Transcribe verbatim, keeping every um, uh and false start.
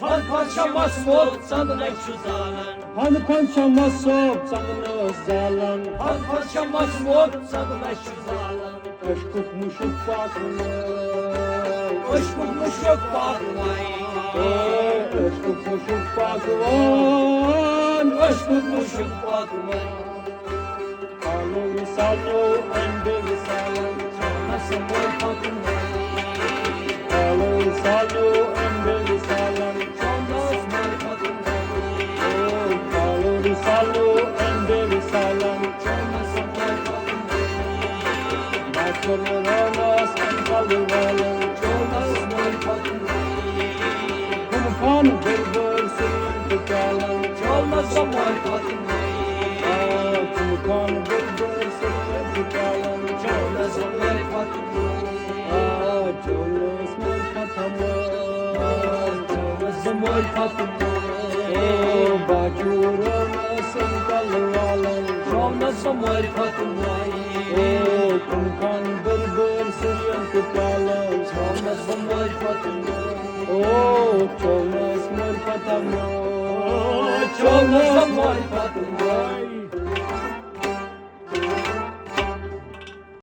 پھل پھل شمس موت ژندنَے چھُ زالان۔ پھل پھل شمس صٲب ژندنَس زالان۔ پھل پھل شمس موت ژندنَے چھُ زالان۔ عشقُک مُشُک پاکوان۔ عشقُک مُشُک پاکوان۔ اے عشقُک مُشُک پاکوان۔ عشقُک مُشُک پاکوان۔ کالو وصالو أمۍ بیٚیہِ وصالن۔ چونس مول پتہٕ مول۔ کالو وصالو أمۍ بیٚیہِ وصالن۔ چونس مول پتہٕ مول۔ او کالو وصالو أمۍ بیٚیہِ وصالن۔ چونس مول پتہٕ مول۔ بچن رونس أمۍ کلہٕ والن۔ چونس مول پتہٕ مول۔ خان بٔرۍ بٔرۍ سِنۍ تہٕ پیالن۔ چونس مول پتہٕ مول۔ آ، خان بٔرۍ بٔرۍ سِنۍ تہٕ پیالن۔ چونس مول پتہٕ مول۔ آ، چونس مول پتہٕ مول۔ آ، چونس مول پتہٕ مول۔ او باجوٗ رونس أمۍ کلہٕ والن۔ چونس مول پتہٕ مول۔ او خان بٔرۍ بٔرۍ سِنۍ تہٕ پیالن۔ چونس مول پتہٕ مول۔ او چونس مول پتہٕ مول۔ چونس مول پتہٕ مول۔